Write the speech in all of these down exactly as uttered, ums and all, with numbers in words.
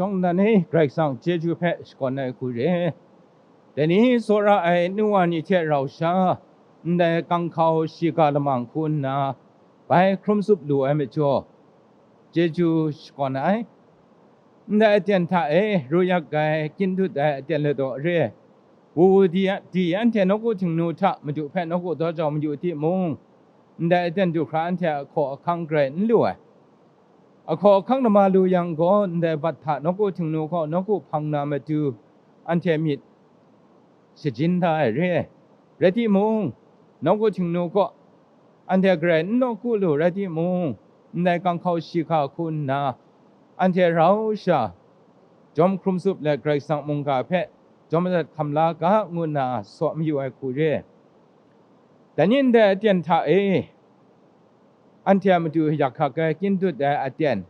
Shawng nnan e, Karai Kasang chyeju hpe shakawn ai hku re. Dai ni tsawra ai nu wa ni hte rau sha, ndai ganghkau shiga lamang hku nna, bai hkrum tsup lu ai majaw, chyeju shakawn ai. Ndai aten hta e ru yak ai, kyin dut ai aten ladaw re, wu wu di, di anhte nawku htingnu hta Madu hpe nawku daw jau mayu timung, ndai aten du hkra anhte a hkaw ahkang grai n lu ai. Ahkaw ahkang nama lu yang gaw, ndai bat hta nawku htingnu kaw nawku hpang na matu, anhte myit shajin da ai re ai. Rai timung, nawku htingnu kaw anhte grai n nawku lu rai timung, ndai ganghkau shiga hku nna, anhte rau sha jawm hkrum tsup let Karai Kasang mungga hpe jawm madat hkam la ga, ngu nna saw mayu ai hku re ai. Dai ni ndai aten hta e, anhte a matu yak hkak ai, kyin dut ai aten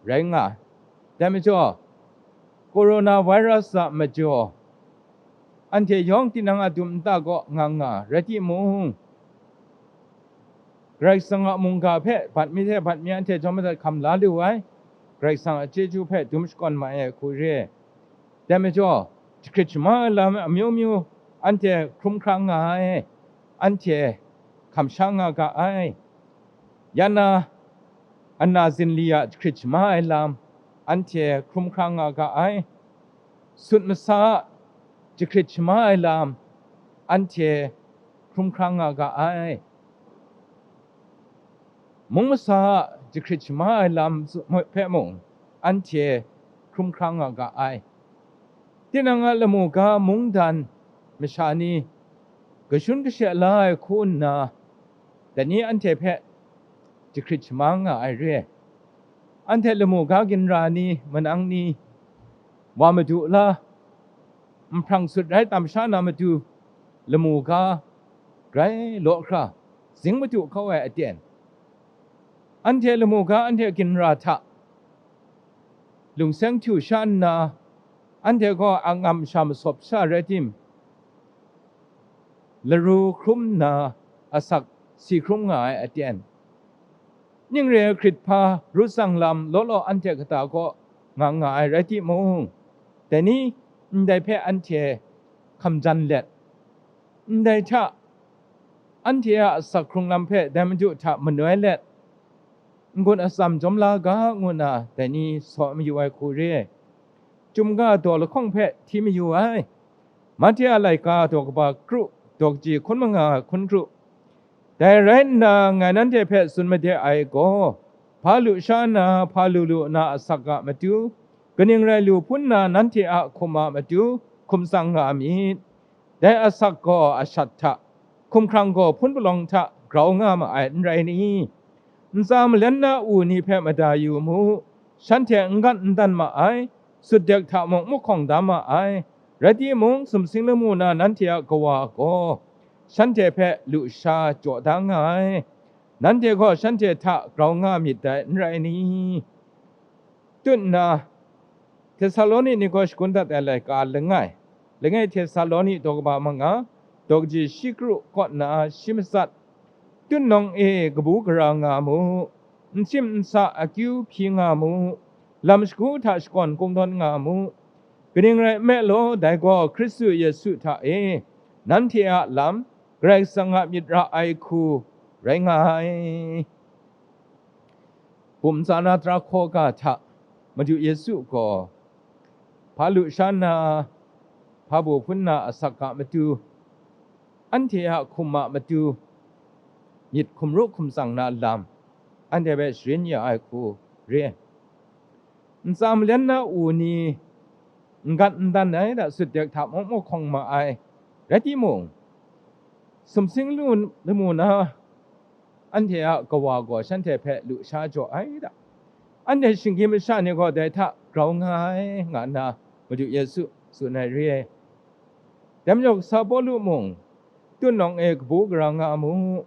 rai nga ai. Dai majaw, coronavirus a majaw, anhte yawng tinang a dum nta kaw nga nga rai timung, Karai Kasang a mungga hpe bat mi hte bat mi anhte jawm madat hkam la lu ai, Karai Kasang a chyeju hpe dum shakawn ma ai hku re ai. Dai majaw, jahkrit shaman ai lam amyu myu anhte hkrum hkra nga ai, anhte hkam sha nga ga ai. Ya na, ana zinli a jahkrit shaman ai lam anhte hkrum hkra nga ga ai. Sut masa a jahkrit shaman ai lam anhte hkrum hkra nga ga ai. Mung masa a jahkrit shaman ai lam hpe mung anhte hkrum hkra nga ga ai. Tinang a lamu ga mungdan masha ni kashun kasha la ai hku nna, dai ni anhte hpe jahkrit shaman nga ai re ai. Anhte lamu ga ginra ni, manang ni, wa madu la, nhprang sut rai tam sha na matu, lamu ga grai law hkra, zing madu kau ai aten. Anhte lamu ga anhte ginra hta lungseng htu sha nna, anhte gaw angam sha masawp sha rai tim, laru hkrum nna asak si hkrum nga ai aten. Ning re ai hkrit hpa ru tsang lam law law anhte kata kaw nga nga ai rai timung, dai ni ndai hpe anhte hkam jan let, ndai hta anhte a asak hkrung lam hpe dai Madu hta manoi let, n-gun atsam jawm la ga, ngu nna dai ni saw mayu ai hku re ai. Chyum ga daw lahkawng hpe hti mayu ai. Mahte a laika daw kaba kru, daw kaji hkun manga hkun kru. Dai rai nna, ngai nanhte hpe tsun made ai gaw, hpa lusha na, hpa lu lu na asak a matu, kaning rai lu hpun na nanhte a hkum a matu hkum tsang nga myit. Dai asak gaw ashat hta, hkumhkrang gaw hpun palawng hta grau nga ma ai, n rai ni? Ntsa malen na u ni hpe mada yu mu, shanhte n gat n dan ma ai, sutdek hta mung mahkawng da ma ai. Rai timung, sumsing lamu na nanhte a Kawa gaw shanhte hpe lusha jaw da nga ai. Nanhte gaw shanhte hta grau nga myit dai, n rai ni? Tut nna, Htesaloni ni gaw shagun dat ai laika langai, langai Htesaloni daw kaba manga, daw kaji shi kru kaw nna shi matsat, tut nawng e kabu gara nga mu, n shim n sa akyu hpyi nga mu, lam shagu hta shakawn kungdawn nga mu. Kaning rai nme law, dai gaw Hkristu Yesu hta e nanhte a lam, Karai Kasang a myit ra ai hku rai nga ai. Bum tsa na tara hkaw ga hta Madu Yesu gaw hpa lusha na, hpa bu hpun na asak a matu, anhte a hkum a matu myit hkum ru hkum tsang na lam, anhte hpe sharin ya ai hku re ai. Ntsa malen na u ni n gat n dan ai hta, sutdek hta mung mahkawng ma ai. Rai timung, sumsing lu, lamu na anhte a Kawa gaw shanhte hpe lusha jaw ai hta, anhte shinggyim masha ni gaw dai hta grau nga ai, nga nna Madu Yesu tsun ai re ai. Dai majaw, kasa Pawlu mung, tut nawng e kabu gara nga mu,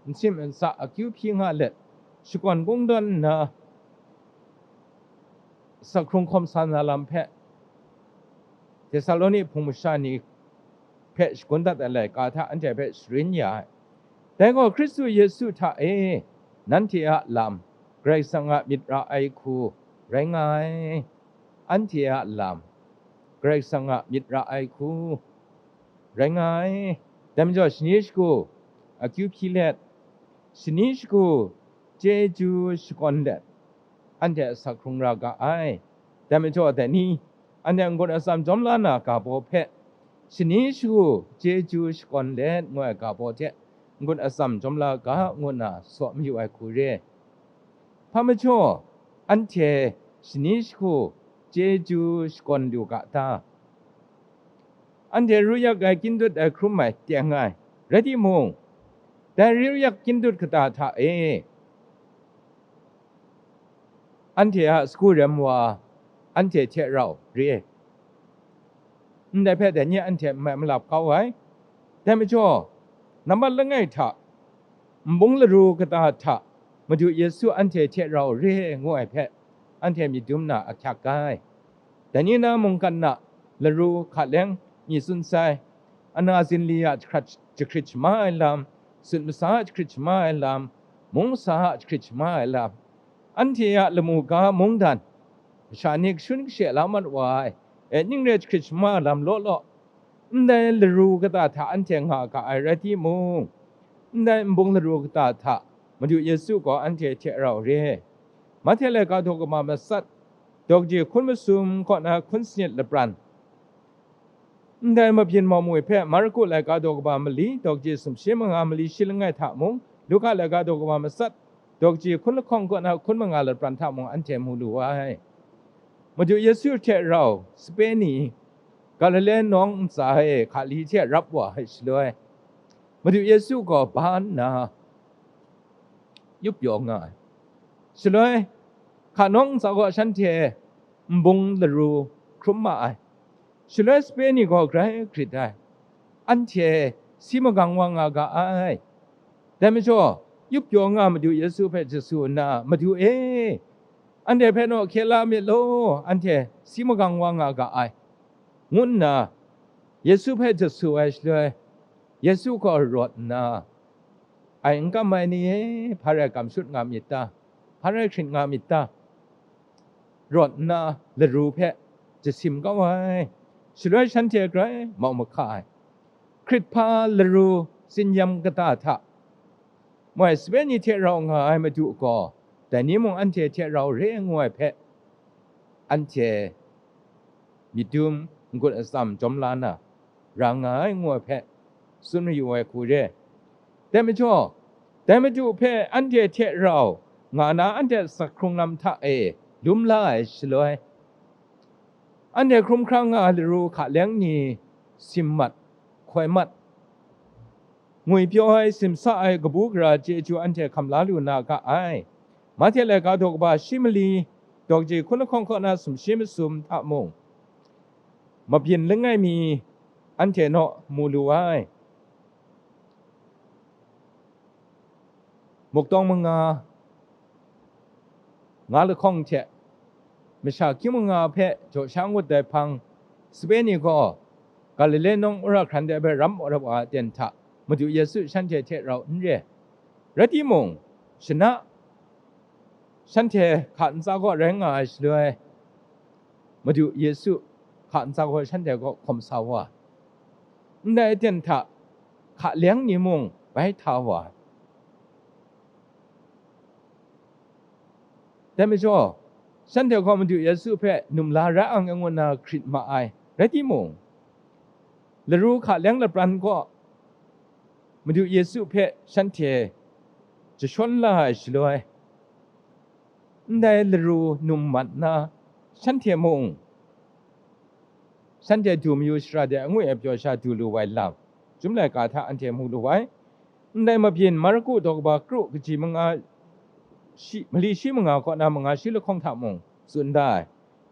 n shim n sa akyu hpyi nga let, shakawn kungdawn nna, asak hkrung hkawm sa na lam hpe Htesaloni hpung masha ni hpe shagun dat ai laika hta anhte hpe sharin ya ai. Dai gaw Hkristu Yesu hta e nanhte a lam, Karai Kasang a myit ra ai hku rai nga ai. anhte a lam, Karai Kasang a myit ra ai hku rai nga ai. Dai majaw, shani shagu akyu hpyi let, shani shagu chyeju shakawn let, anhte asak hkrung ra ga ai. Dai majaw, dai ni, anhte n-gun atsam jawm la na ga baw hpe, shani shagu chyeju shakawn let ngu ai ga baw hte n-gun atsam jawm la ga, ngu nna saw mayu ai hku re. Hpa majaw, anhte shani shagu chyeju shakawn lu ga ta? Anhte ruyak ai kyindut ai hkrum ai teng ai, rai timung, dai ruyak kyindut kata hta e anhte a sagu rem wa anhte hte rau re ai. Ndai hpe dai ni anhte n mai malap kau ai. Dai majaw, nambat langai hta, nbung laru kata hta Madu Yesu anhte hte rau re ai ngu ai hpe, anhte myit dum na ahkyak ai. Dai ni na mungkan na laru hka leng mi tsun sai, ana zinli a jahkrat jahkrit shama ai lam, sut masa a jahkrit shama ai lam, mung masa a jahkrit shama ai lam, anhte a lamu ga mungdan, masha ni kashun kashe la mat wa ai, e ning re jahkrit shama ai lam law law, ndai laru kata hta anhte nga ga ai rai timung, ndai nbung laru kata hta Madu Yesu gaw anhte hte rau re ai. Mahte laika daw kaba matsat, daw kaji hkun masum kaw na hkun sanit lapran, ndai mabyin mawmwi hpe Marku laika daw kaba mali, daw kaji sumshi manga mali shi langai hta mung, Luka laika daw kaba matsat, daw kaji hkun lahkawng kaw na hkun manga lapran hta mung anhte mu lu ai. Madu Yesu hte rau sape ni Galile nawng ntsa e hkali hte rap wa ai shaloi, Madu Yesu gaw ba nna yup pyaw nga ai. Shaloi, hka nawng ntsa gaw shanhte nbung laru hkrum ma ai. Shaloi sape ni gaw grai grit ai. Anhte si magang wa nga ga ai. Dai majaw, yup pyaw nga Madu Yesu hpe jasu nna, "Madu e, anhte hpe naw hkye la myit law, anhte si magang wa nga ga ai," ngu nna Yesu hpe jasu ai shaloi, Yesu gaw rawt nna, "Ai n kam ai ni e, hpa rai gam shut nga myit ta? Hpa rai hkrit nga myit ta?" rawt nna laru hpe jasim kau ai. Shaloi shanhte grai mau mahka ai. Hkrit hpa laru tsinyam kata hta moi sape ni hte rau nga ai Madu gaw, dai ni mung anhte hte rau re ngu ai hpe, anhte myit dum n-gun atsam jawm la na ra nga ai ngu ai hpe tsun mayu ai hku re. Dai majaw, dai Madu hpe anhte hte rau nga na anhte asak hkrung lam hta e lum la ai shaloi, anhte hkrum hkra nga ai laru hka leng ni sim mat, hkoi mat, ngwi pyaw ai, simsa ai kabu gara chyeju anhte hkam la lu na ga ai. Mahte laika daw kaba shi mali, daw kaji hkun lahkawng kaw na sumshi masum hta mung, mabyin langai mi anhte naw mu lu ai. Muktawng manga nga lahkawng hte masha kyu manga hpe jaw sha ngut ai hpang, sape ni gaw Galile nawng wora hkran de hpe ram wa ai aten hta Madu Yesu shanhte hte rau n re. Rai timung, shana shanhte hka ntsa kaw rai nga ai shaloi, Madu Yesu hka ntsa kaw shanhte kaw hkawm sa wa, ndai aten hta hka leng ni mung bai hta wa ai. Dai majaw, shanhte gaw Madu Yesu hpe num la rai ang ngu nna hkrit ma ai. Rai timung, laru hka leng lapran kaw Madu Yesu hpe shanhte jashawn la ai shaloi, ndai laru num mat na, shanhte mung shanhte du mayu shara de angwi ai pyaw sha du lu ai lam, Chyum laika hta anhte mu lu ai. Ndai mabyin Marku daw kaba kru kaji manga shi, mali shi manga kaw na manga shi lahkawng hta mung tsun da ai.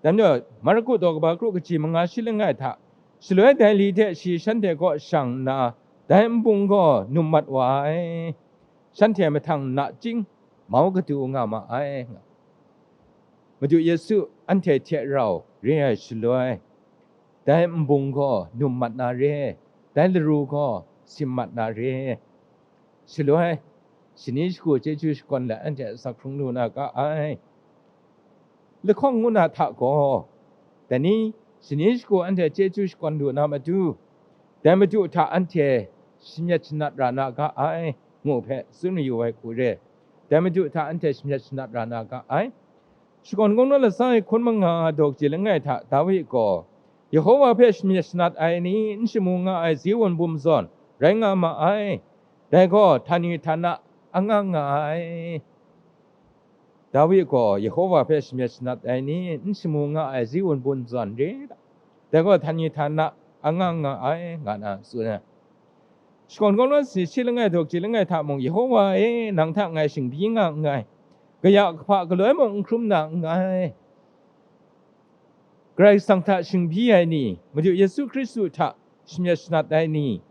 Dai majaw, Marku daw kaba kru kaji manga shi langai hta, shaloi dai li hte shi shanhte kaw shang nna, dai nbung gaw num mat wa ai. Shanhte mahtang nachying mau kadu nga ma ai. Madu Yesu anhte hte rau re ai shaloi, dai nbung gaw num mat na re, dai laru gaw sim mat na re. Shaloi, shani shagu chyeju shakawn let anhte asak hkrung lu na ga ai. Lahkawng ngu na hta gaw, Dai ni, shani shagu anhte chyeju shakawn lu na matu, dai Madu hta anhte shamyet shanat ra na ga ai, ngu hpe tsun mayu ai hku re. Dai Madu hta anhte shamyet shanat ra na ga ai. Shakawn Kungdawn latsa e hkun manga daw kaji langai hta Dawi gaw, Yehova hpe shamyet shanat ai ni n shamu nga ai Ziun bum zawn rai nga ma ai. Dai gaw htani htana angang nga ai. Dawi gaw Yehova hpe shamyet shanat ai ni n shamu nga ai Ziun bum zawn re, dai gaw htani htana angang nga ai, nga na tsun ai. Shakawn Kungdawn sani shi langai daw kaji langai hta mung, Yehova e, nang hta ngai shingbyi nga nngai, kaya kahpa galoi mung n hkrum na nngai. Karai Kasang hta shingbyi ai ni, Madu Yesu Hkristu hta shamyet shanat ai ni,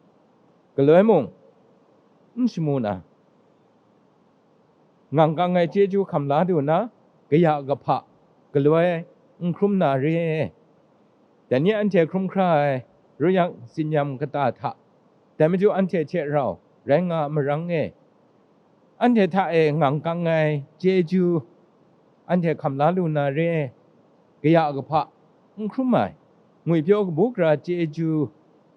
galoi mung n shamu na, ngang kang ai chyeju hkam la lu na, kaya kahpa galoi n hkrum na re. Dai ni anhte hkrum hkra ai, ruyak tsinyam kata hta, dai Madu anhte hte rau rai nga marang e. Anhte hta e ngang kang ai chyeju anhte hkam la lu na re, kaya kahpa n hkrum ai, ngwipyaw kabu gara chyeju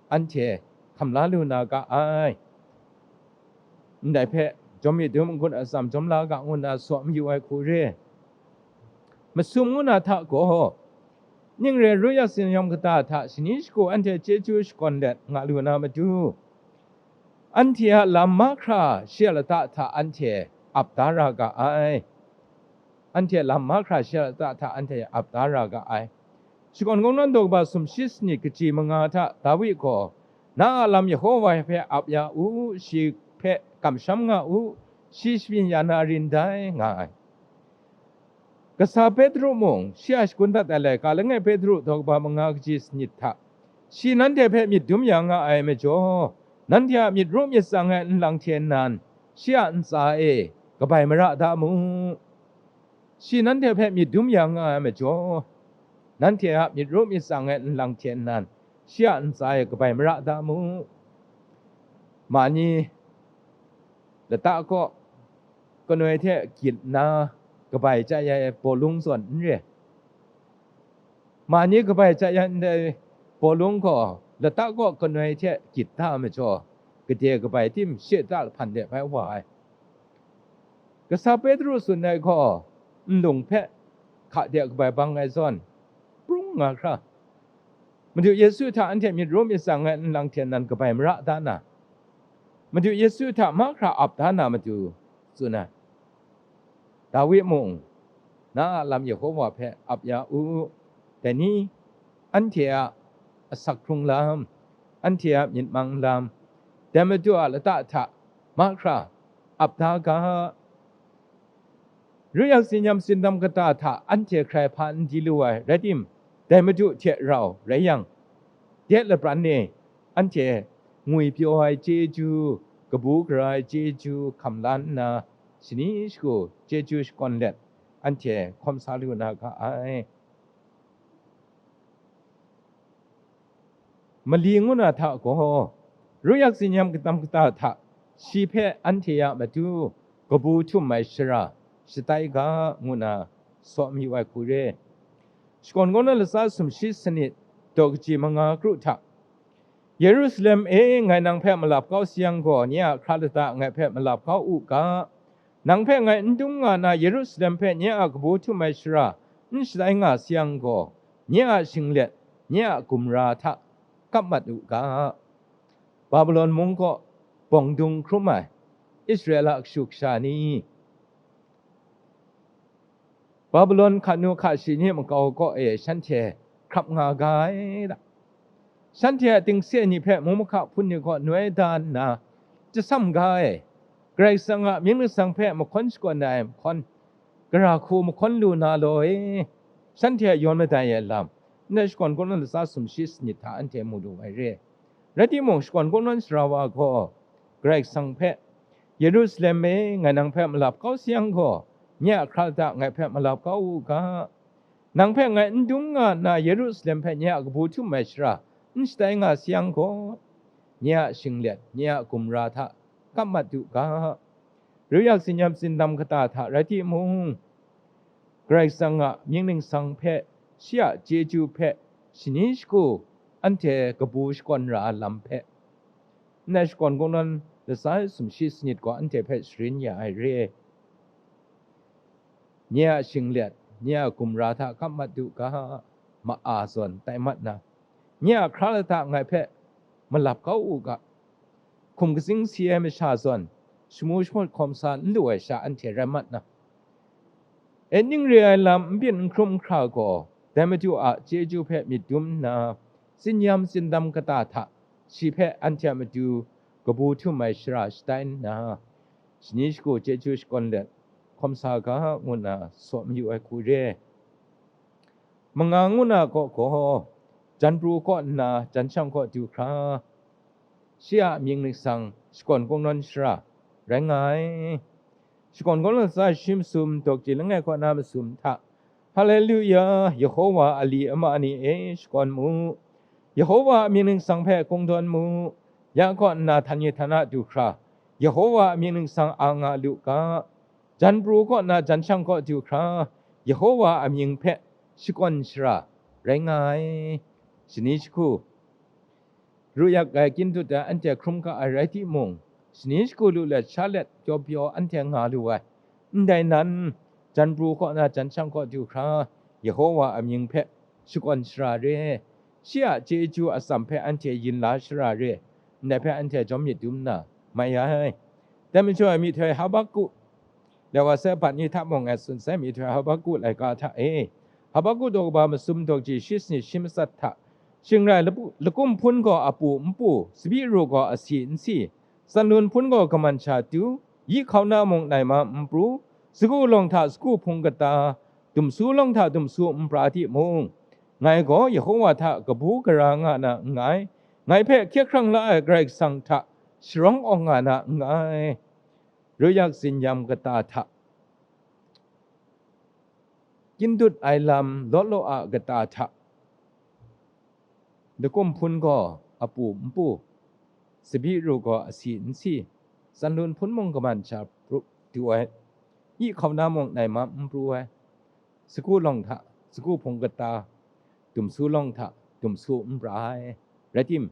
anhte hkam la lu na ga ai. Ndai hpe, jawm mi dum n-gun atsam jawm la ga ngu nna saw mayu ai hku re. Masum ngu na hta gaw, ning re ruyak tsinyam kata hta shani shagu anhte chyeju shakawn let nga lu na matu, anhte a lam mahkra shi a lata hta anhte ap da ra ga ai. Anhte a lam mahkra shi a lata hta anhte ap da ra ga ai. Shakawn Kungdawn daw kaba sumshi sanit kaji manga hta Dawi gaw, na a lam Yehova hpe ap ya u, shi hpe kamsham nga u, shi shabyin ya na rin dai, nga ai. Kasa Petru mung, shi a shagun dat ai laika langai Petru daw kaba manga kaji sanit hta, shi nanhte hpe myit dum ya nga ai majaw, nanhte a myit ru myit tsang ai nlang hte nan, shi a ntsa e kabai mara da mu. Shi nanhte hpe myit dum ya nga ai majaw, nanhte a myit ru myit tsang ai nlang hte nan, shi a ntsa e kabai mara da mu. Ma ni lata kaw kanoi hte gyit nna kabai chya ya ai bawlung zawn n re. Ma ni kabai chya ya ndai bawlung gaw lata kaw kanoi hte gyit da ai majaw, gade kabai tim shi a hpan de bai wa ai. Kasa Petru tsun ai gaw, nlung hpe hka de kabai bang ai zawn, prung nga hkra, Madu Yesu hta anhte myit ru myit tsang ai nlang hte nan kabai mara da na, Madu Yesu hta mahkra ap da na matu tsun ai. Dawi mung, na a lam Yehova hpe ap ya u, dai ni, anhte a asak hkrung lam, anhte a myit mang lam, dai Madu a lata hta mahkra ap da ga. Ruyak tsinyam tsindam kata hta anhte hkrai hpa n di lu ai rai tim, dai Madu hte rau rai yang, de lapran e anhte ngwipyaw ai chyeju, kabu gara ai chyeju hkam la nna, shani shagu chyeju shakawn let, anhte hkawm sa lu na ga ai. Mali ngu na hta gaw, ruyak tsinyam kata hta shi hpe anhte a matu kabu htum ai shara shatai ga, ngu na saw mayu ai hku re. Shakawn Kungdawn latsa sumshi sanit daw kaji manga kru hta, Yerusalem e, ngai nang hpe malap kau sayang gaw, nye a hkra lata ngai hpe malap kau u ga. Nang hpe ngai n dum nga na Yerusalem hpe nye a kabu htum ai shara n shatai nga sayang gaw, nye a shinglet, nye a gumra hta kap mat u ga. Babilon mung kaw bawng dung hkrum ai Israela kashu kasha ni, Babilon hkanu hkashi ni makau kaw e shanhte hkrap nga ga ai da. Shanhte a tingse ni hpe mung mahka hpun ni kaw noi da nna, chyasam ga ai, Karai Kasang a mying lasang hpe mahkawn shakawn ai mahkawn, gara hku mahkawn lu na law e, shanhte a yawn madai ai lam, ndai Shakawn Kungdawn latsa sumshi sanit hta anhte mu lu ai re. Rai timung, Shakawn Kungdawn sara wa gaw Karai Kasang hpe, Yerusalem e, ngai nang hpe malap kau sayang gaw, nye a hkra lata ngai hpe malap kau u ga. Nang hpe ngai n dum nga nna Yerusalem hpe nye a kabu htum ai shara n shatai nga sayang gaw, nye a shinglet, nye a gumra hta kap mat u ga. Ruyak tsinyam tsindam kata hta rai timung, Karai Kasang a mying ningsang hpe shi a chyeju hpe shani shagu anhte kabu shakawn ra ai lam hpe, ndai shakawn kungdawn latsa sumshi sanit gaw anhte hpe sharin ya ai re. Nye a shinglet, nye a gumra hta kap mat u ga, ma-a zawn tai mat na, nye a hkra lata ngai hpe malap kau u ga, hkum katsing si ai masha zawn, shamu shamawt hkawm sa n lu ai sha anhte rai mat na, e ning re ai lam n byin n hkrum n hkra gaw, dai Madu a chyeju hpe myit dum nna, tsinyam tsindam kata hta shi hpe anhte a matu kabu htum ai shara shatai nna, shani shagu chyeju shakawn let hkawm sa ga, ngu nna saw mayu ai hku re. Manga ngu na kaw gaw, jan pru kaw nna jan shang kaw du hkra, shi a amying ningsang shakawn kungdawn shara rai nga ai. Shakawn kungdawn latsa shi masum, dawk ji langai kaw na masum hta, Haleluya, Yehova a li ama ni e, shakawn mu. Yehova a amying ningsang hpe kungdawn mu. Ya kaw nna htan ye htan a du hkra, Yehova a amying ningsang a nga lu ga. Jan pru kaw nna jan shang kaw du hkra, Yehova a amying hpe shakawn shara rai nga ai. Shani shagu, ru yak ai, kyin dut ai anhte hkrum ga ai rai timung, shani shagu lu let sha let pyaw pyaw anhte nga lu ai. Ndai nan, jan pru kaw na jan shang kaw du hkra, Yehova a mying hpe shakawn shara re, shi a chyeju atsam hpe anhte yin la shara re, ndai hpe anhte jawm myit dum nna mai ai. Dai majaw, myihtoi Habaku, Lewase bat ni hta mung ngai tsun sai, myihtoi Habaku laika hta e, Habaku daw kaba masum, dawk ji shi sanit shi matsat hta, shing rai lapu-, lakum hpun gaw apu npu, tsabyi ru gaw asi nsi, sanlun hpun gaw kaman sha tu, yi hkauna mung naima n pru, sagu lawng hta sagu hpung kata, dumsu lawng hta dumsu n pra timung, ngai gaw Yehova hta kabu gara nga na nngai, ngai hpe hkye hkrang la ai Karai Kasang hta sharawng awng nga na nngai. Ru yak tsinyam kata hta, kyin dut ai lam lawt law a kata hta, lakum hpun gaw apu npu, tsabyi ru gaw asi nsi, sanlun hpun mung kaman sha pru, du ai, yi hkauna mung naima n pru ai, sagu lawng hta, sagu hpung kata, dumsu lawng hta, dumsu n pra ai. Rai tim,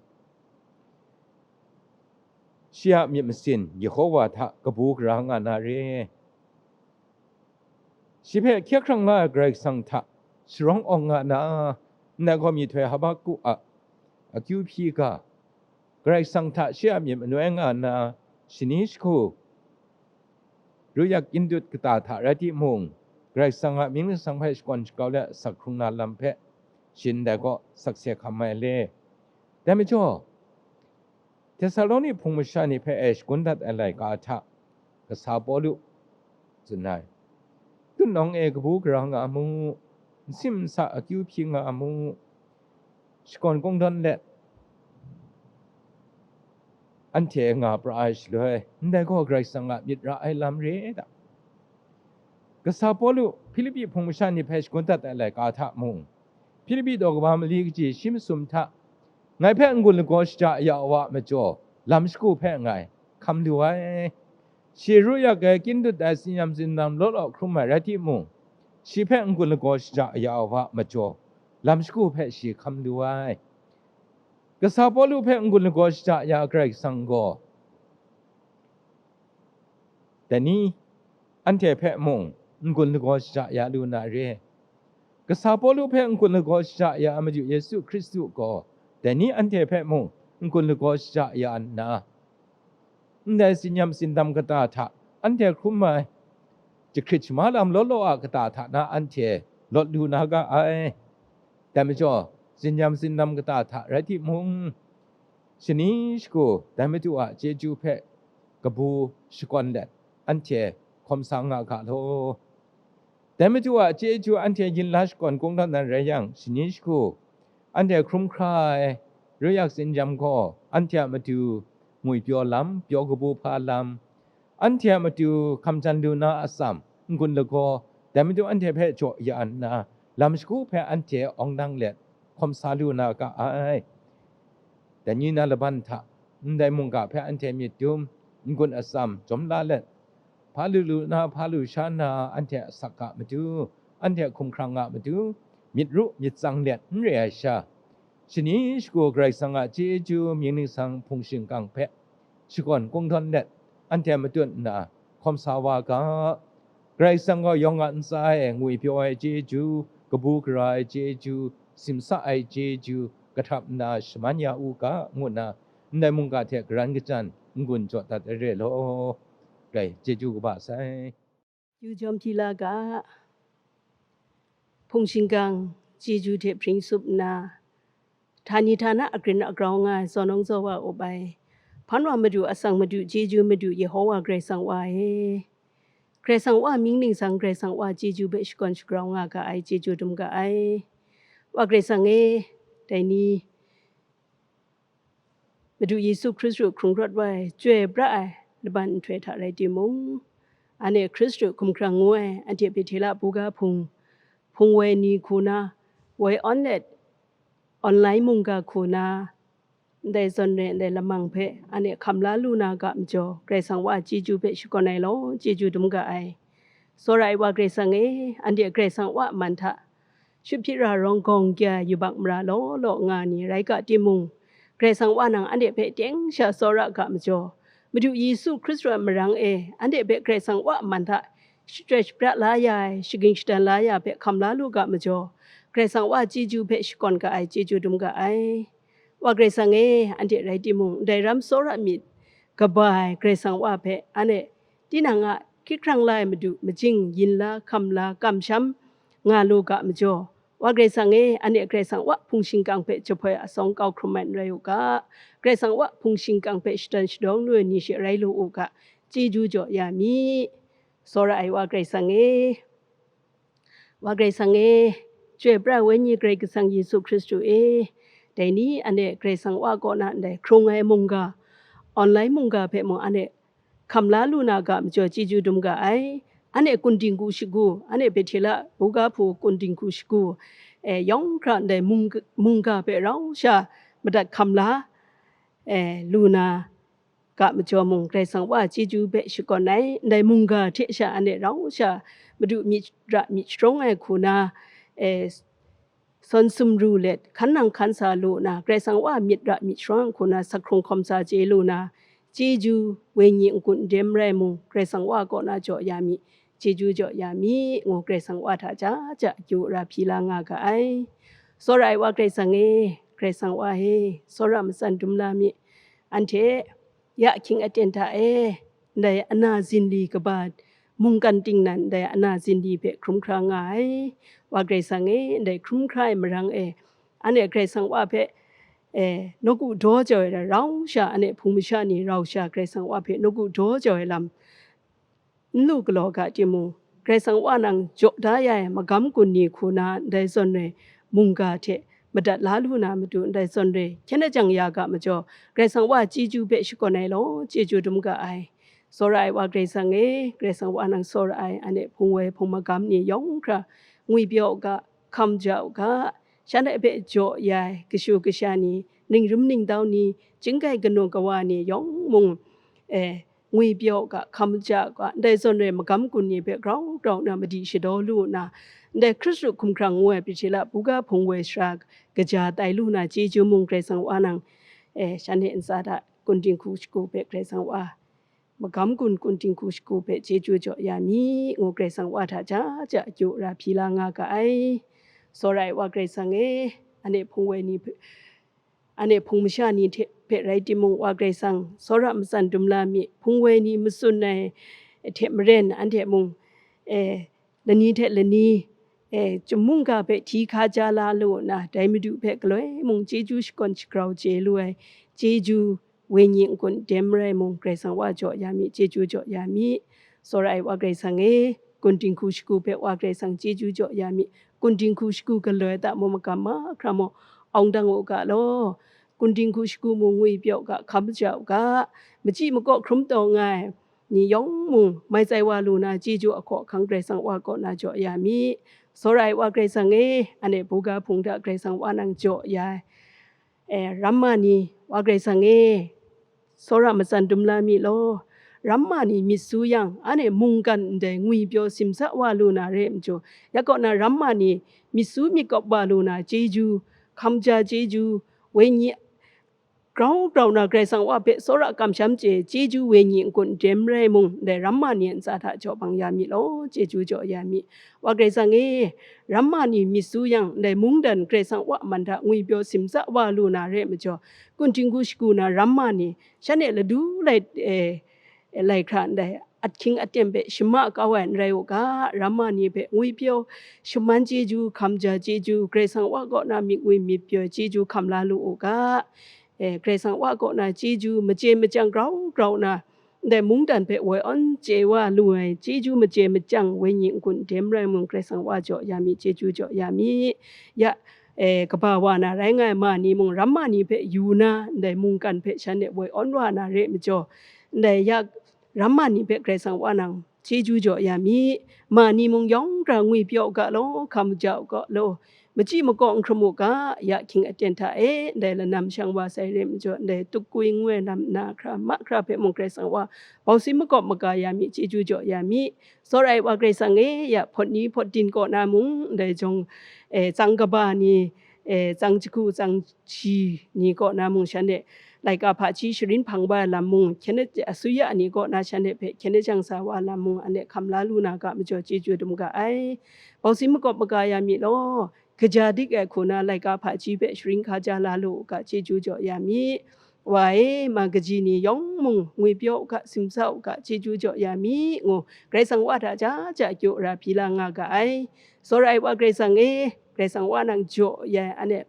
shi a myit masin Yehova hta kabu gara nga na re. Shi hpe hkye hkrang la ai Karai Kasang hta sharawng awng nga na, ndai gaw myihtoi Habaku a akyu hpyi ga, Karai Kasang hta shi a myit manoi nga nna, shani shagu, ru yak kyin dut kata hta rai timung, Karai Kasang a mying ningsang hpe shakawn shakau let asak hkrung na lam hpe, shi ndai gaw sakse hkam ai le. Dai majaw, Tesaloni hpung masha ni hpe e shagun dat ai laika hta, kasa Pawlu tsun ai, tutnawng e kabu gara nga mu, nsim nsa akyu hpyi nga mu, shakawn kungdawn let anhte nga pra ai shaloi, ndai gaw Karai Kasang a myit ra ai lam re da. Kasa Pawlu Hpilipi hpung masha ni hpe shagun dat ai laika hta mung, Hpilipi daw kaba mali kaji shi masum hta, ngai hpe n-gun lagaw shaja ya wa majaw, lam shagu hpe ngai hkam lu ai. Shi ru yak ai, kyin dut ai, tsinyam tsindam law law hkrum ai rai timung, shi hpe n-gun lagaw shaja ya wa majaw, lam shagu hpe shi hkam lu ai. Kasa Pawlu hpe n-gun lagaw shaja ya Karai Kasang gaw, dai ni anhte hpe mung n-gun lagaw shaja ya lu na re. Kasa Pawlu hpe n-gun lagaw shaja ya ai Madu Yesu Hkristu gaw, dai ni anhte hpe mung n-gun lagaw shaja ya nna, ndai tsinyam tsindam kata hta anhte hkrum ai, jahkrit shama lam law law a kata hta na anhte lawt lu na ga ai. Dai majaw, tsinyam tsindam kata hta rai timung, shani shagu dai Madu a chyeju hpe kabu shakawn let, anhte hkawm sa nga ga law. Dai Madu a chyeju anhte yin la shakawn kungdawn na rai yang, shani shagu anhte hkrum hkra ai ru yak tsinyam gaw, anhte a matu ngwipyaw lam, pyaw kabu hpa lam, anhte a matu hkamjan lu na atsam, n-gun lagaw, dai Madu anhte hpe jaw ya nna, lam shagu hpe anhte awng dang let, hkawm sa lu na ga ai. Dai ni na laban hta, ndai mungga hpe anhte myit dum, n-gun atsam jawm la let, hpa lu lu na, hpa lu sha na, anhte asak a matu, anhte hkumhkrang a matu, myit ru myit tsang let n re ai sha, shani shagu Karai Kasang a chyeju mying ningsang hpung shingkang hpe shakawn kungdawn let, anhte matut nna hkawm sa wa ga. Karai Kasang gaw yawng a ntsa e ngwipyaw ai chyeju, kabu gara ai chyeju, simsa ai chyeju, kahtap nna shaman ya u ga, ngu nna ndai mungga hte karan kachyan n-gun jaw dat ai re law. Rai, chyeju kaba sai. Yu jawm hpyi la ga, hpung shingkang chyeju hte hpring sup nna, htani htana agrin agrau nga ai zawn nawng zaw wa up ai, hpan wa Madu, atsang Madu, chyeju Madu, Yehowa Karai Kasang Wa e. Karai Kasang Wa mying ningsang, Karai Kasang Wa chyeju hpe shakawn shagrau nga ga ai, chyeju dum ga ai. Wa Karai Kasang e, dai ni Madu Yesu Hkristu hkrung rawt wa ai, chyoi pra ai laban nhtoi hta rai timung, anhte Hkristu hkumhkrang ngu ai, anhte Bethela buga hpung, hpung woi ni hku na, woi awn let, online mungga hku na, ndai zawn re ndai lamang hpe anhte hkam la lu na ga majaw, Karai Kasang Wa chyeju hpe shakawn ai law, chyeju dum ga ai. Tsawra ai Wa Karai Kasang e, anhte Karai Kasang Wa man hta shut hpyi ra rawng gawng gya yubak mara law law nga ni rai ga timung, Karai Kasang Wa nang anhte hpe teng sha tsawra ga majaw, Madu Yesu Hkristu a marang e anhte hpe Karai Kasang Wa man hta shachyoi shapra la ya ai, shaging shadan la ya hpe hkam la lu ga majaw, Karai Kasang Wa chyeju hpe shakawn ga ai, chyeju dum ga ai. Wa Karai Kasang e, anhte rai timung, ndai ram tsawra myit kaba ai Karai Kasang Wa hpe anhte tinang a hkyihkrang la ai Madu majing yin la, hkam la, kamsham nga lu ga majaw, Wa Karai Kasang e, anhte Karai Kasang Wa hpung shingkang hpe jahpoi asawng kau hkrum ai n rai u ga, Karai Kasang Wa hpung shingkang hpe shadawn shadawng lu ai ni she rai lu u ga, chyeju jaw ya mi. Tsawra ai Wa Karai Kasang e, Wa Karai Kasang e, Chyoi pra ai Wenyi Karai Kasang Yesu Hkristu e, dai ni anhte Karai Kasang Wa kaw na ndai hkrung ai mungga, online mungga hpe mung anhte hkam la lu na ga majaw, chyeju dum ga ai. Anhte kun dinghku shagu, anhte Bethela buga hpu kun dinghku shagu, e, yawng hkra ndai mung-, mungga hpe rau sha madat hkam la, e, lu na ga majaw mung, Karai Kasang Wa chyeju hpe shakawn ai, ndai mungga hte sha anhte rau sha Madu myit ra myit sharawng ai hku na, e, sawn sumru let, hkan nang hkan sa lu na, Karai Kasang Wa myit ra myit sharawng ai hku na, sak hkrung hkawm sa chye lu na, chyeju, wenyi n-gun n dem rai mung, Karai Kasang Wa kaw na jaw ya mi, chyeju jaw ya mi, ngu Karai Kasang Wa hta ja ja akyu ra hpyi la nga ga ai. Tsawra ai Wa Karai Kasang e, Karai Kasang Wa e, tsawra matsan dum la mi. Anhte ya ahkying aten hta e, ndai ana zinli kaba mungkan tingnan, ndai ana zinli hpe hkrum hkra nga ai. Wa Karai Kasang e, ndai hkrum hkra ai marang e, anhte Karai Kasang Wa hpe, e, nawku daw jau ai, rau sha anhte hpung masha ni rau sha Karai Kasang Wa hpe nawku daw jau ai lam n lu galaw ga timung, Karai Kasang Wa nang jaw da ya ai magam gun ni hku na ndai zawn re mungga hte madat la lu na matu, ndai zawn re hkyen ajang ya ga majaw, Karai Kasang Wa chyeju hpe shakawn ai law, chyeju dum ga ai. Tsawra ai Wa Karai Kasang e, Karai Kasang Wa nang tsawra ai, anhte hpung woi hpung magam ni yawng hkra ngwipyaw u ga, hkam ja u ga, shanhte hpe jaw ya ai kashu kasha ni, ningrum ningtau ni, chyinggai kanu kawa ni yawng mung, e, ngwipyaw u ga, hkam ja u ga, ndai zawn re magam gun ni hpe grau grau nna madi shadaw lu nna, ndai Hkristu hkumhkrang ngu ai Bethela buga hpung woi sara kaja tai lu na chyeju mung Karai Kasang Wa nang, e, shanhte ntsa hta kun dinghku shagu hpe Karai Kasang Wa, magam gun kun dinghku shagu hpe chyeju jaw ya mi, ngu Karai Kasang Wa hta ja ja akyu ra hpyi la nga ga ai. Tsawra ai Wa Karai Kasang e, anhte hpung woi ni hpe, anhte hpung masha ni hte hpe rai timung, Wa Karai Kasang, tsawra matsan dum la mi, hpung woi ni matsun ai hte maren, anhte mung, e, lani hte lani, e, chyum mungga hpe hti hkaja la lu nna, dai Madu hpe galoi mung chyeju shakawn shagrau chye lu ai, chyeju wenyi n-gun dem rai mung, Karai Kasang Wa jaw ya mi, chyeju jaw ya mi. Tsawra ai Wa Karai Kasang e, kun dinghku shagu hpe Wa Karai Kasang chyeju jaw ya mi, kun dinghku shagu galoi hta mung magam mahkra mung awng dang u ga law, kun dinghku shagu mung ngwipyaw u ga, hkam ja u ga, machyi makaw hkrum taw nga ai ni yawng mung mai tsai wa lu na, chyeju ahkaw ahkang Karai Kasang Wa kaw na jaw ya mi. Tsawra ai Wa Karai Kasang e, anhte buga hpung hta Karai Kasang Wa nang jaw ya ai, e, ramma ni, Wa Karai Kasang e, tsawra matsan dum la mi law, ramma ni myit su yang, anhte mungkan ndai ngwipyaw simsa wa lu na re ai majaw, ya kaw na ramma ni myit su myit kawp wa lu na chyeju, hkam ja chyeju, wenyi grau grau na Karai Kasang Wa hpe tsawra kamsham chye chyeju wenyi n-gun dem rai mung, ndai ramma ni a ntsa hta jaw bang ya mi law, chyeju jaw ya mi. Wa Karai Kasang e, ramma ni myit su yang, ndai mungdan Karai Kasang Wa man hta ngwipyaw simsa wa lu na re ai majaw, kun htinggu shagu na ramma ni, shanhte ladu lai, eh, lai hkra ndai, ahkying aten hpe shama kau ai n rai u ga, ramma ni hpe ngwipyaw shaman chyeju, hkam ja chyeju, Karai Kasang Wa kaw na myit ngwi myit pyaw chyeju hkam la lu u ga, eh, Karai Kasang Wa kaw na chyeju, machye machyang grau grau na, ndai mungdan hpe woi awn chye wa lu ai chyeju machye machyang wenyi n-gun dem rai mung, Karai Kasang Wa jaw ya mi, chyeju jaw ya mi. Ya, eh, kaba wa na rai nga ai ma ni mung, ramma ni hpe yu na, ndai mungkan hpe shanhte woi awn wa na re ai majaw, ndai ya ramma ni hpe Karai Kasang Wa nang chyeju jaw ya mi. Ma ni mung yawng hkra ngwipyaw u ga law, hkam ja u ga law, machyi makaw n hkrum u ga, ya ahkying aten hta e, ndai lanam shang wa sai re ai majaw, ndai tuk kwi ngu ai lam na hkra, mahkra hpe mung Karai Kasang Wa bausim makawp maga ya mi, chyeju jaw ya mi. Tsawra ai Wa Karai Kasang e, ya hpawt ni hpawt din kaw na mung, ndai jawng, eh, tsang kaba ni, eh, tsang jahku, tsang ji ni kaw na mung, shanhte laika hpaji sharin hpang wa ai lam mung, hkyen asuya ni kaw na shanhte hpe hkyen jang sa wa ai lam mung, anhte hkam la lu na ga majaw, chyeju dum ga ai. Bausim makawp maga ya mi law, kaja dik ai hku na laika hpaji hpe sharin hkaja la lu u ga, chyeju jaw ya mi. Wa e, ma kaji ni yawng mung ngwipyaw u ga, simsa u ga, chyeju jaw ya mi, ngu Karai Kasang Wa hta ja ja kyu ra hpyi la nga ga ai. Tsawra ai Wa Karai Kasang e, Karai Kasang Wa nang jaw ya ai, anhte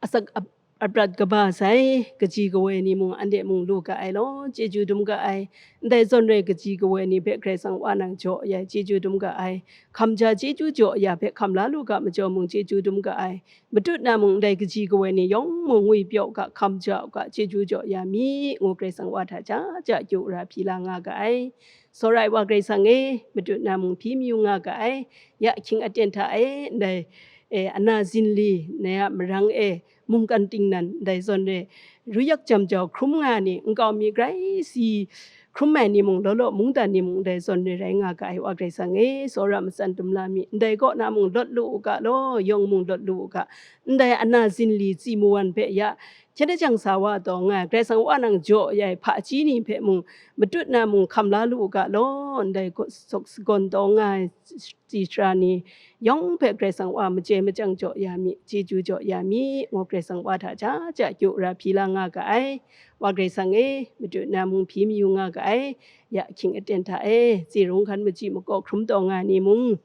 asak ap-, aprat kaba sai, kaji kawoi ni mung, anhte mung lu ga ai law, chyeju dum ga ai. Ndai zawn rai kaji kawoi ni hpe Karai Kasang Wa nang jaw ya ai, chyeju dum ga ai. Hkam ja chyeju jaw ya hpe hkam la lu ga majaw mung, chyeju dum ga ai. Matut na mung, ndai kaji kawoi ni yawng mung ngwipyaw u ga, hkam ja u ga, chyeju jaw ya mi, ngu Karai Kasang Wa hta ja ja kyu ra hpyi la nga ga ai. Tsawra ai Wa Karai Kasang e, matut na mung hpyi mayu nga ga ai. Ya ahkying aten hta e, ndai, e, ana zinli, nai a marang e, mungkan tingnan, ndai zawn re, ruyak jam jau hkrum nga ai ni, nkau mi grai si hkrum ai ni mung, law law mungdan ni mung, ndai zawn re rai nga ga ai Wa Karai Kasang e, tsawra matsan dum la mi, ndai kaw na mung lawt lu u ga law, yawng mung lawt lu u ga, ndai ana zinli tsi mawan hpe ya, hkyen jang sa wa taw nga ai, Karai Kasang Wa nang jaw ya ai hpaji ni hpe mung, matut na mung hkam la lu u ga law, ndai gaw-, sawk sagawn taw nga ai tsi sara ni yawng hpe Karai Kasang Wa machye machyang jaw ya mi, chyeju jaw ya mi, ngu Karai Kasang Wa hta ja ja kyu ra hpyi la nga ga ai. Wa Karai Kasang e, matut na mung hpyi mayu nga ga ai. Ya ahkying aten hta e, tsi rung hkan machyi makaw hkrum taw nga ai ni mung,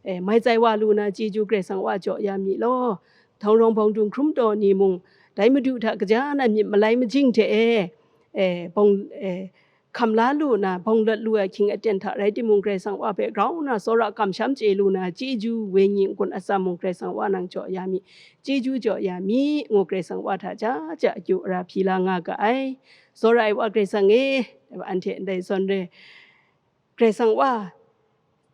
e, mai tsai wa lu na chyeju Karai Kasang Wa jaw ya mi law, htawng rawng bawng dung hkrum taw ni mung, dai Madu hta kaja nan myit malai majing hte e, e, bawng, e, hkam la lu na, bawng lawt lu ai ahkying aten hta rai timung, Karai Kasang Wa hpe grau nna tsawra kamsham chye lu na, chyeju wenyi n-gun atsam mung Karai Kasang Wa nang jaw ya mi, chyeju jaw ya mi, ngu Karai Kasang Wa hta ja ja akyu ara hpyi la nga ga ai. Tsawra ai Wa Karai Kasang e, anhte ndai zawn re, Karai Kasang Wa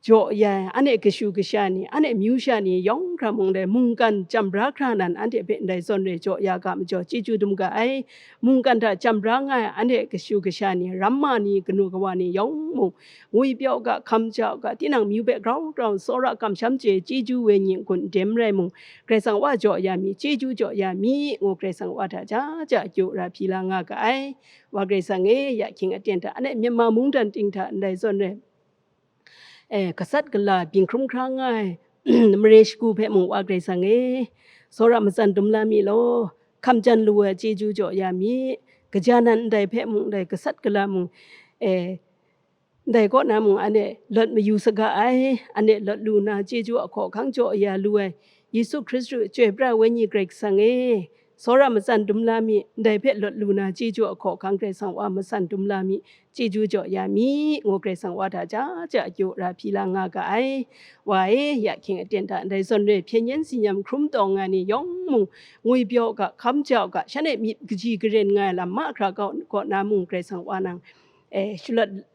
jaw ya ai, anhte kashu kasha ni, anhte amyu sha ni yawng hkra mung dai mungkan chyam bra hkra nan, anhte hpe ndai zawn re jaw ya ga majaw, chyeju dum ga ai. Mungkan hta chyam bra nga ai, anhte kashu kasha ni, ramma ni, kanu kawa ni yawng mung, ngwipyaw u ga, hkam ja u ga, tinang amyu hpe grau grau tsawra kamsham chye, chyeju wenyi n-gun dem rai mung, Karai Kasang Wa jaw ya mi, chyeju jaw ya mi, ngu Karai Kasang Wa hta ja ja akyu ara hpyi la nga ga ai. Wa Karai Kasang e, ya ahkying aten hta, anhte Myanmar mungdan ting hta ndai zawn re, e, gasat gala byin hkrum hkra nga ai, mare shagu hpe mung Wa Karai Kasang e, tsawra matsan dum la mi law, hkam jan lu ai chyeju jaw ya mi, kaja nan ndai hpe mung, ndai gasat gala mung, e, ndai kaw na mung, anhte lawt mayu saga ai, anhte lawt lu na chyeju ahkaw ahkang jaw ya lu ai, Yesu Hkristu chyoi pra ai Wenyi Karai Kasang e, tsawra matsan dum la mi, ndai hpe lawt lu na chyeju ahkaw ahkang Karai Kasang Wa matsan dum la mi, chyeju jaw ya mi, ngu Karai Kasang Wa hta ja ja akyu ara hpyi la nga ga ai. Wa e, ya ahkying aten hta ndai zawn re hpyen yen tsin-yam hkrum tawng nga ni yawng mung, ngwipyaw u ga, hkam ja u ga, shanhte myit kaji karen nga ai lam mahkra kaw, kaw na mung Karai Kasang Wa nang, e, shalawt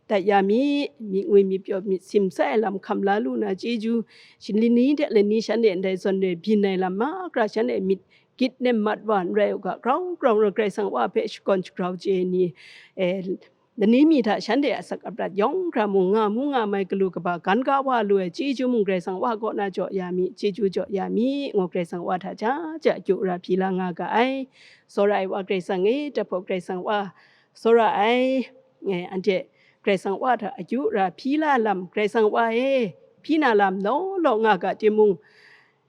dat ya mi, myit ngwi myit pyaw myit sim sai ai lam hkam la lu na chyeju, shin lani hte lani shanhte ndai zawn re byin ai lam mahkra shanhte myit gyit nem mat wa n rai u ga, grau grau na Karai Kasang Wa hpe shakawn shagrau chye ai ni, e, Lani mi hta shanhte a asak aprat yawng hkra mung nga mu nga mai galu kaba gan ga wa lu ai chyeju mung Karai Kasang Wa kaw na jaw ya mi, chyeju jaw ya mi, ngu Karai Kasang Wa hta ja ja akyu ara hpyi la nga ga ai. Tsawra ai Wa Karai Kasang e, jahpawt Karai Kasang Wa, tsawra ai, e, anhte Karai Kasang Wa hta akyu ara hpyi la lam, Karai Kasang Wa e, hpyi na lam law law nga ga timung,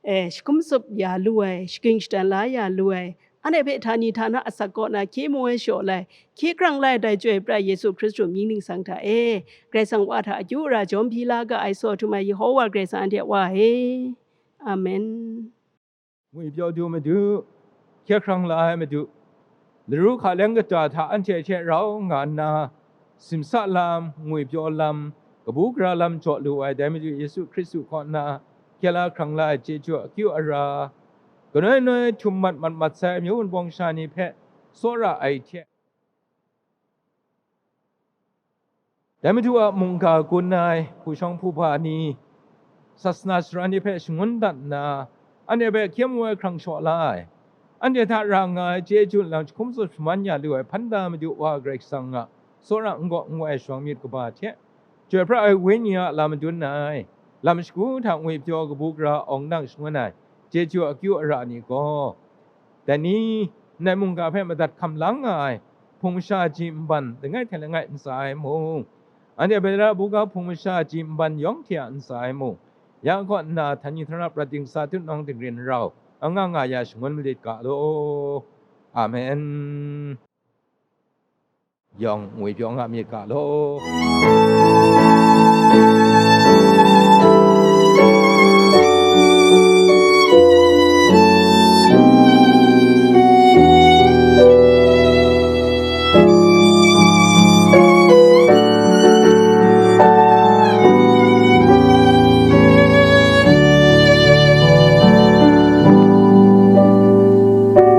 e, shakum tsup ya lu ai, shaking shadan la ya lu ai, anhte hpe htani htana asak kaw na hkye mu ai shaw lai, hkye hkrang lai dai Chyoi pra ai Yesu Hkristu mying ningsang hta e, Karai Kasang Wa hta akyu ara jawm hpyi la ga ai, tsaw htum ai Yehowa Karai Kasang anhte a Wa e. Amen. Ngwipyaw du Madu, hkye hkrang la ai Madu, laru hka leng kata hta anhte hte rau nga nna, simsa lam, ngwipyaw lam, kabu gara lam jaw lu ai dai Madu Yesu Hkristu kaw na, hkye la hkrang la ai chyeju akyu ara, kanoi noi htum mat mat mat sai amyu wunpawng sha ni hpe tsawra ai hte, dai Madu a mungga gun ai hpu shawng hpu ba ni, sasana sara ni hpe shangun dat nna, anhte hpe hkye mu ai hkrang shaw la ai. Anhte hta ra nga ai chyeju nlang jahkum tsup shaman ya lu ai hpan da Madu Wa Karai Kasang a tsawra n-gaw n-gawai shawng myit kaba hte, Chyoi pra ai Wenyi a lam madun ai, lam shagu hta ngwipyaw kabu gara awng nang shangun ai chyeju akyu ara ni gaw, dai ni, ndai mungga hpe madat hkam lang nga ai hpung masha ji nban langai hte langai ntsa ai mung, anhte Betara buga hpung masha ji nban yawng hte a ntsa ai mung, ya kaw nna htani htana prat dingsa tutnawng dingrin rau, anga nga ya shangun malit ga law. Amen. Yawng ngwipyaw nga myit ga law.